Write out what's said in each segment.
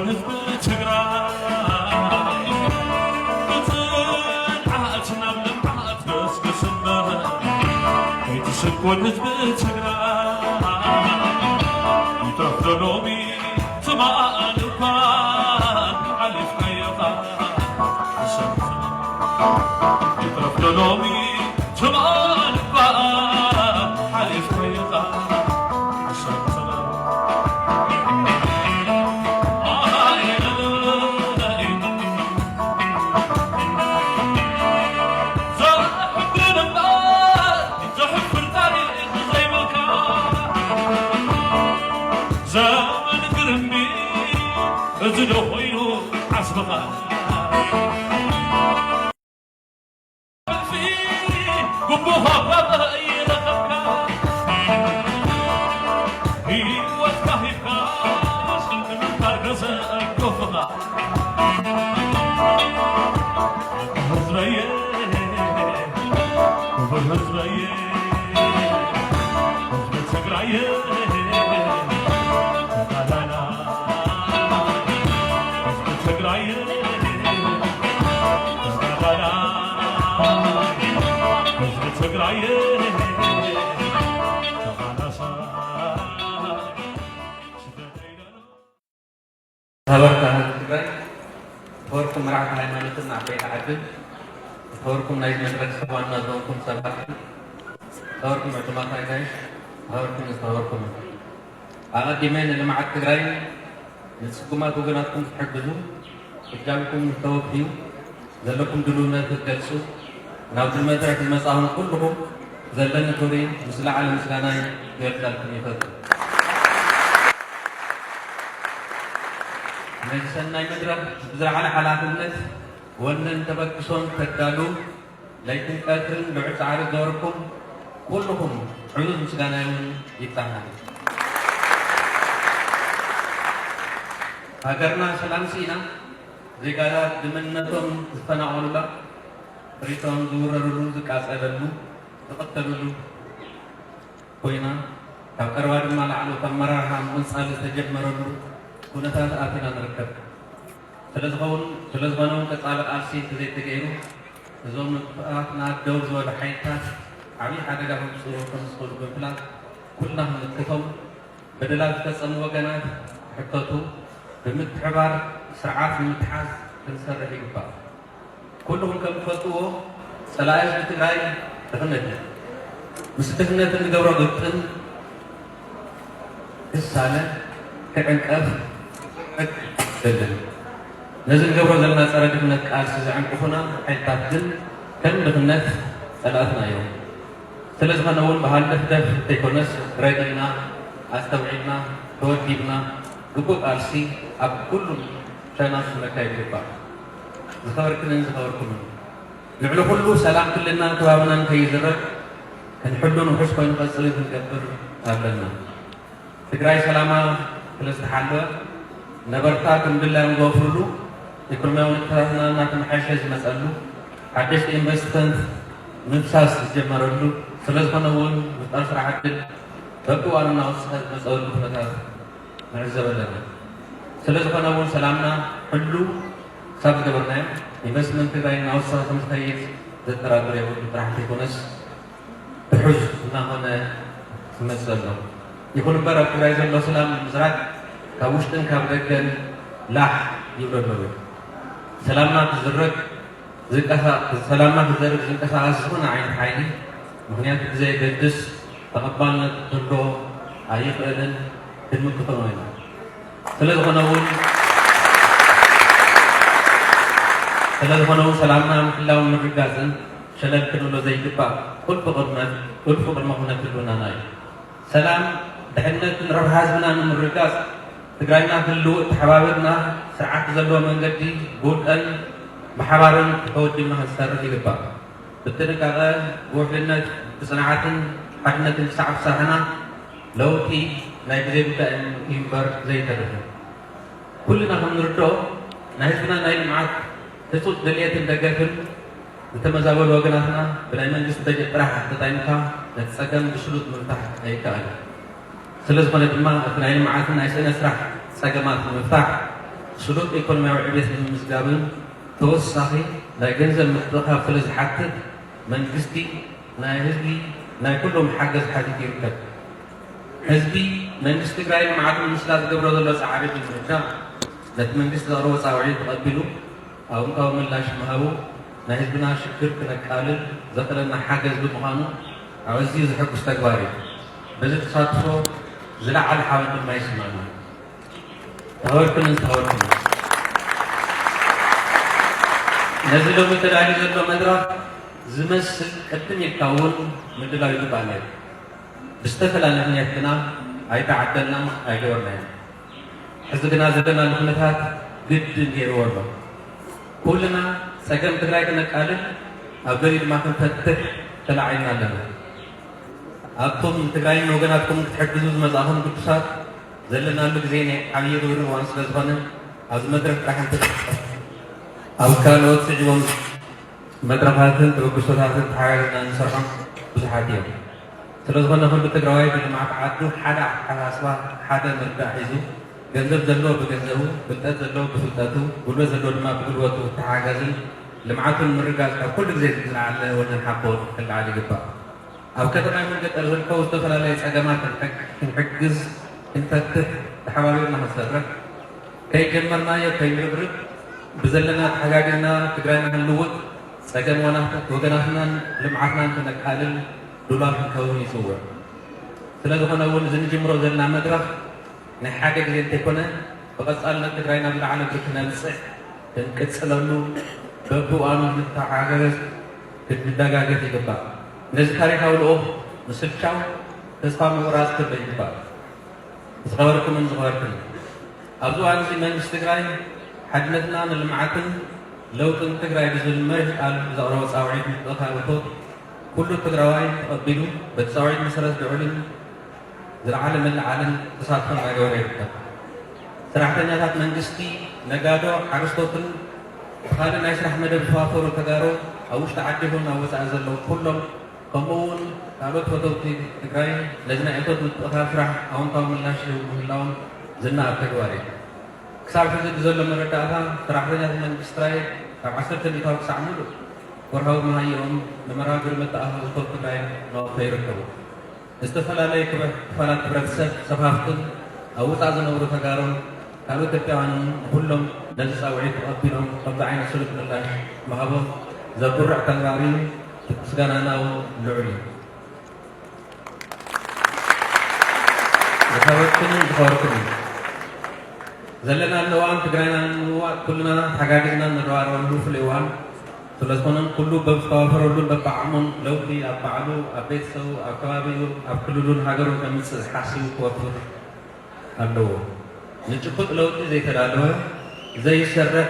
ህዝቢ ትግራይ ብፅንዓት ናብ ልምዓት ገስግስ እምበር፣ ከይትስኮን ህዝቢ ትግራይ። ይትረፍ ዶ ሎሚ ትማል እኳ ሓሊፍካዮ ኢኻ። ይትረፍ ዶ ሎሚ ትማል እኳ ሓሊፍካዮ ኢኻ። ዘመን ግርምቢ እዚ ዶ ኮይኑ ዓስብኻ? ግቡኻ ይረኸብካ፣ ህይወትካ ሂብካ፣ ስንቅንካ ገሰ ኣጆኻ። ህዝበየ፣ ክቡር ህዝበየ፣ ህዝቢ ትግራየ፣ ተጋዳላ፣ ህዝቢ ትግራየ፣ ዝኸበርካ ህዝቢ ትግራይ፣ ዝኸበርኩም መራሕቲ ሃይማኖትን ዓበይቲ ዓድን፣ ዝኸበርኩም ናይ መድረክ ሰብ ዋና ዝኾንኩም ሰብ ሃፍቲ፣ ዝኸበርኩም ዕዱማት ኣጋይሽ፣ ዝኸበርኩም ዝተኸበርኩም ኣቐዲመ ንልምዓት ትግራይ ንፅጉማት ወገናትኩም ክትሕግዙ እጃምኩም ተወፍዩ ዘለኩም ድልውነት ክትገልፁ ናብዚ መድረኽ ዝመፃኹም ኩልኹም ዘለኒ ክብሪ ምስ ዝለዓለ ምስጋናይ ክገልፀልኩም ይፈቱ። ነዚ ሰናይ መድረኽ ብዝለዓለ ሓላፍነት ወነን ተበግሶን ተዳሉ ለይትን ቀትርን ልዑል ፃዕሪ ዝገበርኩም ኩልኹም ዕዙዝ ምስጋናይ እውን ይብፃሕና። ሃገርና ሰላም ስኢና ዜጋታት ብመንነቶም ዝፈናቐሉላ ጥሪቶም ዝውረርሉ ዝቃፀለሉ ዝቐተልሉ ኮይና ካብ ቀረባ ድማ ላዕለዎት ኣመራርሓ ምቕፃል ዝተጀመረሉ ኩነታት ኣቲና ንርከብ። ስለዝኸውን ስለዝኾነ እውን ቀፃሊ ቃልሲ እንተዘይተገይሩ እዞም ንጥፍኣትና ደው ዝበሉ ሓይልታት ዓብዪ ሓደጋ ከምፅኡ ከምዝኽእሉ ብምፍላጥ ኩልና ክንምክቶም በደላት ዝፈፀሙ ወገናት ክሕተቱ ብምትሕባር ስርዓት ንምትሓዝ ክንሰርሕ ይግባእ። ኩልኹም ከም ትፈልጥዎ ፀላኢ ህዝቢ ትግራይ ድኽነት እዩ። ምስ ድኽነት እንገብሮ ግጥም ክሳነ ክዕንቀፍ ክደልን ነዚ ንገብሮ ዘለና ፀረ ድኽነት ቃልሲ ዘዕንቅፉና ሓይልታት ግን ከም ድኽነት ፀላእትና እዮም። ስለዝኾነ እውን ብሃንደፍደፍ እንተይኮነስ ረቂቕና ኣስተውዒልና ተወዲብና ግቡእ ቃልሲ ኣብ ኩሉም ሸናት ክነካይድ ይግባእ። ዝኸበርክንን ዝኸበርኩምን ልዕሊ ኩሉ ሰላም ክልልናን ከባብናን ከይዝረግ ክንሕሉን ውሑስ ኮይኑ ክቐፅልን ክንገብር ኣለና። ትግራይ ሰላማ ስለዝተሓለወ ነበርታ ከም ድላዮም ዝወፍርሉ ኢኮኖሚያዊ ንጥፈታትና እናተመሓየሸ ዝመፀሉ ሓደሽቲ ኢንቨስትመንት ምፍሳስ ዝጀመረሉ ስለዝኾነ እውን ምፍጣር ስራሕ ዕድል በብእዋኑ እናወሰኸ ዝመፀሉ ኩነታት ንዕዘብ ኣለና። ስለዝኾነ እውን ሰላምና ሕሉ ክሳብ ዝገበርናዮ ኢንቨስትመንት ትግራይ እናወሰኸ ከምዝኸይድ ዘጠራጥር የብሉ ጥራሕ እንተይኮነስ ትሑዝ እናኾነ ይመፅእ ኣሎ። ይኹን እምበር ኣብ ትግራይ ዘሎ ሰላም ንምዝራግ ካብ ውሽጥን ካብ ደገን ላሕ ይብሉ ኣለዉ። ሰላምና ክዝረግ ዝንቀሳ- ሰላምና ክዘርግ ዝንቀሳቐስ ዝኾነ ዓይነት ሓይሊ ምኽንያቱ ብዘየገድስ ተቐባልነት ክህልዎ ኣይኽእልን፣ ክንምክቶ ኢና። ስለዝኾነ እውን ስለዝኾነ እውን ሰላምና ምሕላውን ምርግጋፅን ሸለል ክንብሎ ዘይግባእ ቁልፊ ቅድመ ቁልፊ ቅድመ ኩነት ህልውናና እዩ። ሰላም፣ ድሕነትን ረብሓ ህዝብና ንምርግጋፅ ትግራይና ክልውጥ ተሓባቢርና ስርዓት ብዘለዎ መንገዲ ብውልቀን ብሓባርን ተወዲብና ክንሰርሕ ይግባእ። ብጥንቃቐ፣ ብውሕልነት፣ ብፅንዓትን ሓድነትን ክሳዕ ዝሰርሕና ለውጢ ናይ ግዜ ጉዳይ እዩ እምበር ዘይተርፍን። ኩልና ከም ንርድኦ ናይ ህዝብና ናይ ልምዓት ህፁፅ ድልየትን ደገፍን ዝተመዛበሉ ወገናትና ብናይ መንግስቲ በጀት ጥራሕ ተጣይምካ ነቲ ፀገም ብስሉጥ ምፍታሕ ኣይከኣልን። ስለዝኾነ ድማ እቲ ናይ ልምዓትን ናይ ስእነ ስራሕ ፀገማት ንምፍታሕ ስሉጥ ኢኮኖሚያዊ ዕቤት ንምምዝጋብን ተወሳኺ ናይ ገንዘብ ምጥኻብ ስለ ዝሓትት መንግስቲ ናይ ህዝቢ ናይ ኩሎም ሓገዝ ሓቲቱ ይርከብ። ህዝቢ መንግስቲ ትግራይ ልምዓት ንምስላጥ ዝገብሮ ዘሎ ፃዕሪ ብምርዳእ ነቲ መንግስቲ ዘቕረቦ ፃውዒት ተቐቢሉ ኣውንታዊ ምላሽ ምሃቡ ናይ ህዝብና ሽግር ክነቃልል ዘኽእለና ሓገዝ ብምዃኑ ኣዝዩ ዘሐጉስ ተግባር እዩ። በዚ ተሳትፎ ዝለዓለ ሓበን ድማ ይስማዕና። ተኸበርክንን ዝተኸበርክንን ነዚ ሎሚ ተዳልዩ ዘሎ መድረኽ ዝመስል ቅድም ኢልካ እውን ምድላው ይግባእ ነይሩ። ብዝተፈላለየ ምኽንያት ግና ኣይተዓደልናን ኣይገበርናዮን። ሕዚ ግና ዘለናሉ ኩነታት ግድን ገይርዎ ኣሎ። ኩልና ፀገም ትግራይ ክነቃልል ኣብ ገሊኡ ድማ ክንፈትሕ ተላዒልና ኣለና። ኣብቶም ንትግራይን ንወገናትኩም ክትሕግዙ ዝመፃእኹም ግዱሳት ዘለናሉ ግዜ ናይ ዓብዪ ርብርብ እዋን ስለ ዝኾነ ኣብዚ መድረኽ ጥራሕ እንተ ኣብ ካልኦት ስዒቦም መድረኻትን ተበግሶታትን ተሓጋጊዝና እንሰርሖም ብዙሓት እዮም። ስለዝኾነ ኩሉ ትግራዋይ ብልምዓት ዓዱ ሓደ ኣተሓሳስባ ሓደ ምርዳእ ሒዙ ገንዘብ ዘለዎ ብገንዘቡ፣ ፍልጠት ዘለዎ ብፍልጠቱ፣ ጉልበት ዘለዎ ድማ ብጉልበቱ ክተሓጋገዝን ልምዓቱ ንምርግጋፅ ካብ ኩሉ ግዜ ዝለዓለ ወንን ሓቦን ክለዓል ይግባእ። ኣብ ከተማ ይኹን ገጠር ዝርከቡ ዝተፈላለዩ ፀገማት ክንሕግ- ክንሕግዝ፣ ክንፈትሕ፣ ተሓባቢርና ክንሰርሕ ከይጀመርናዮ ከይንርብርብ ብዘለና ተሓጋጊዝና ትግራይና ክንልውጥ ፀገም ዋና- ወገናትናን ልምዓትናን ከነቃልል ድሉዋት ክንከውን ይፅውዕ። ስለዝኾነ እውን እዚ ንጅምሮ ዘለና መድረኽ ናይ ሓደ ግዜ እንተይኮነ ብቐፃልነት ትግራይ ናብ ዝለዓለ ብርኪ ነብፅሕ ክንቅፅለሉ በብእዋኑ ክንተሓጋገዝ ክንደጋገፍ ይግባእ። ነዚ ታሪካዊ ልኡኽ ምስልቻው ተስፋ ምቑራፅ ክህሉ ይግባእ። ዝኸበርኩምን ዝኸበርክን ኣብዚ እዋን እዚ መንግስቲ ትግራይ ሓድነትና ንልምዓትን ለውጥን ትግራይ ብዝብል መሪሕ ቃል ዘቕረቦ ፃውዒት ምጥእኻብ እቶት ኩሉ ትግራዋይ ተቐቢሉ በቲ ፃውዒት መሰረት ልዑልን ዝለዓለ ምልዓልን ተሳትፎን እናገበረ ይርከብ። ሰራሕተኛታት መንግስቲ፣ ነጋዶ፣ ሓረስቶትን ብኻልእ ናይ ስራሕ መደብ ዝተዋፈሩ ተጋሩ ኣብ ውሽጢ ዓዲ ይኹን ኣብ ወፃኢ ዘለዉ ኩሎም ከምኡ እውን ካልኦት ፈተውቲ ትግራይ ነዚ ናይ እቶት ምጥእኻብ ስራሕ ኣወንታዊ ምላሽ ይህቡ ምህላዎም ዝነኣድ ተግባር እዩ። ክሳብ ሕዚ ብዘሎ መረዳእታ ሰራሕተኛታት መንግስቲ ትግራይ ካብ ዓሰርተ ሚእታዊ ክሳዕ ሙሉእ ወርሃዊ መሃይኦም ንመራግሪ መተኣኻኸቢ እቶት ትግራይ እናወፈዩ ይርከቡ። ዝተፈላለዩ ክበ- ክፋላት ሕብረተሰብ ሰፋፍትን ኣብ ውፃእ ዝነብሩ ተጋሩን ካልኦት ኢትዮጵያውያንን ንኩሎም ነዚ ፃውዒት ተቐቢሎም ከምዚ ዓይነት ስሉጥ ምላሽ ምሃቦም ዘኩርዕ ተግባር እዩ። ምስጋናና እውን ልዑል እዩ። ዝኸበርክንን ዝኸበርኩምን ዘለናሉ እዋን ትግራይና ንምልዋጥ ኩልና ተሓጋጊዝና ንረባረበሉ ፍሉይ እዋን ስለዝኾነን ኩሉ በብዝተዋፈረሉን በብዓቕሙን ለውጢ ኣብ ባዕሉ ኣብ ቤተሰቡ ኣብ ከባቢኡ ኣብ ክልሉን ሃገሩን ከምፅእ ሓሲቡ ክወፍር ኣለዎ። ንጭቡጥ ለውጢ ዘይተዳለወ ዘይሰርሕ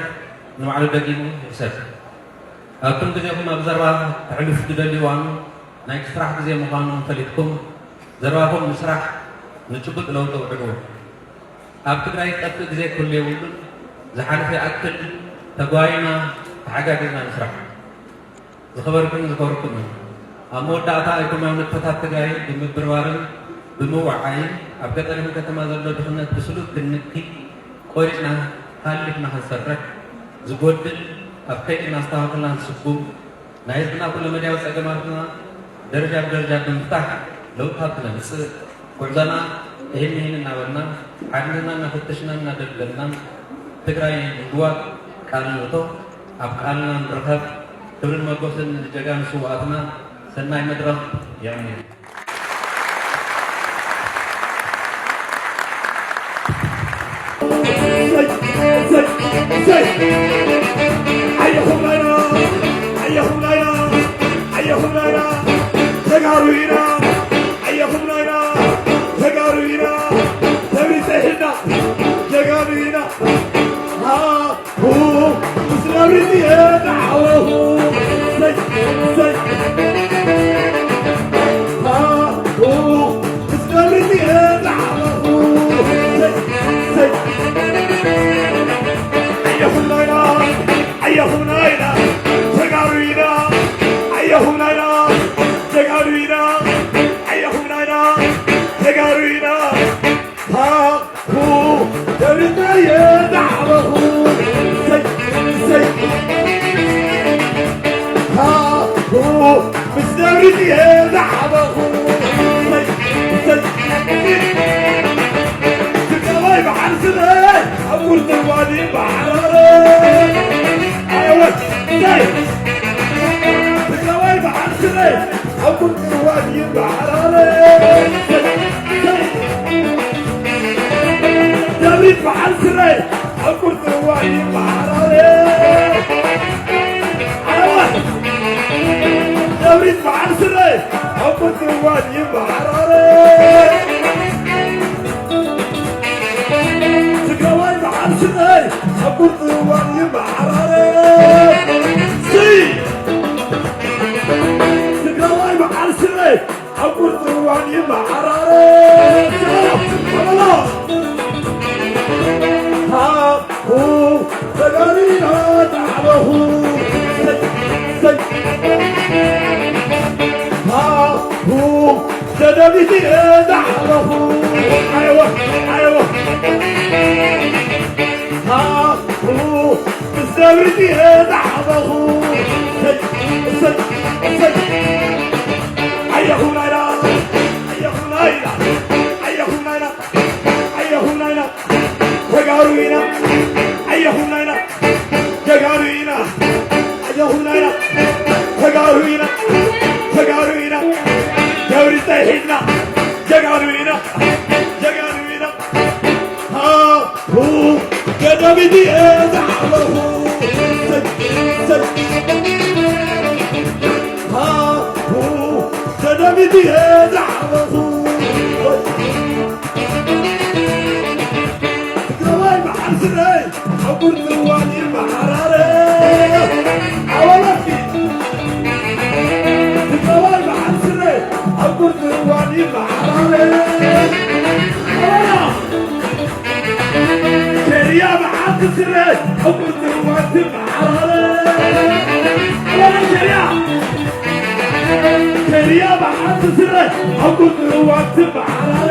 ንባዕሉ ደጊሙ ይኽሰር። ኣብቱም ግዜኹም ኣብ ዘረባ ተሕልፉ ትደልዩ እዋኑ ናይቲ ስራሕ ግዜ ምዃኑ ፈሊጥኩም ዘረባኹም ንስራሕ ንጭቡጥ ለውጢ ውዕልዎ። ኣብ ትግራይ ጠፍእ ግዜ ክህሉ የብሉን። ዝሓለፈ ይኣክል ተጓይና ተሓጋጊዝና ንስራሕ። ዝኸበርክን ዝኸበርኩምን ኣብ መወዳእታ ኢኮኖሚያዊ ንጥፈታት ትግራይ ብምብርባርን ብምውዓይን ኣብ ገጠር ይኹን ከተማ ዘሎ ድኽነት ብስሉጥ ክንንኪ ቆሪፅና ሃሊፍና ክንሰርሕ ዝጎድል ኣብ ከይዲ እናስተኻኸልና ንስጉም ናይ ህዝብና ኩለመዳያዊ ፀገማትና ደረጃ ብደረጃ ብምፍታሕ ለውጥታት ክነምፅእ ጉዕዞና እሂን ምሂን እናበልና ሓድነትና እናፈተሽና እናደልደልና ትግራይ ንምልዋጥ ቃል ንእቶ ኣብ ቃልና ንረኸብ። ክብርን መጎስን ንጀጋኑ ስውኣትና። ሰናይ መድረኽ የቐንየልና። እየ ዝዓበኹ። እሰይ፣ እሰይ። ትግራዋይ በዓል ስረ ኣብ ቁርጥዋኒ በዓራረ። ኣየወ፣ እሰይ። ትግራዋይ በዓል ስረ ኣብ ቁርጥዋኒ በዓራረ። እሰይ፣ እሰይ። ደብሪት በዓል ስረ ኣብ ቁርጥዋኒ በዓራረ። ኣየወ፣ ደብሪት በዓል ስረ ኣብ ቁርጥዋን ይመዓራረ። ትግራዋይ በዓል ስረ ኣብ ቁርጥዋን ይመዓራረ። ሲ ትግራዋይ በዓል ስረ ኣብ ቁርጥዋን ይመዓራረ። ሃ ሁ ተጋሪና ጣዕበኹ። ሰይ፣ ሰይ። ሃሁ ደደቢት ጣዕበኹ። ኣየወ፣ ኣየወ። ሃሁ ምስ ደብሪት ጣዕበኹ። ሰይ፣ ሰይ፣ ሰይ። ኣየኹ ናይና፣ ኣየኹ ናይና፣ ኣየኹ ናይና። ኣየኹምና ኢና ተጋሩ ኢና። ኣየኹምና ኢና ጀጋኑ ኢና። ኣየኹምና ኢና ተጋሩ ኢና። ተጋሩ ኢና። ደብሪ ሒዝና ጀጋኑ ኢና። ጀጋኑ ኢና። ሃሁ ገደብ እየ ዝዓበኹ። ሰይ፣ ሰይ። ሃሁ ገደብ እየ ዝዓበኹ። ትግራዋይ በዓል ስረ ኣብ ቁርፂ እዋን ይመዓራረ። ኣወለኪ ትግራዋይ በዓል ስረ ኣብ ቁርፂ እዋን ይመዓራረ። ኣወላ ሸሪያ በዓል ስረ ኣብ ቁርፂ እዋን ትመዓራረ። ኣወላ ሸሪያ ሸሪያ በዓል ስረ ኣብ ቁርፂ እዋን ትመዓራረ።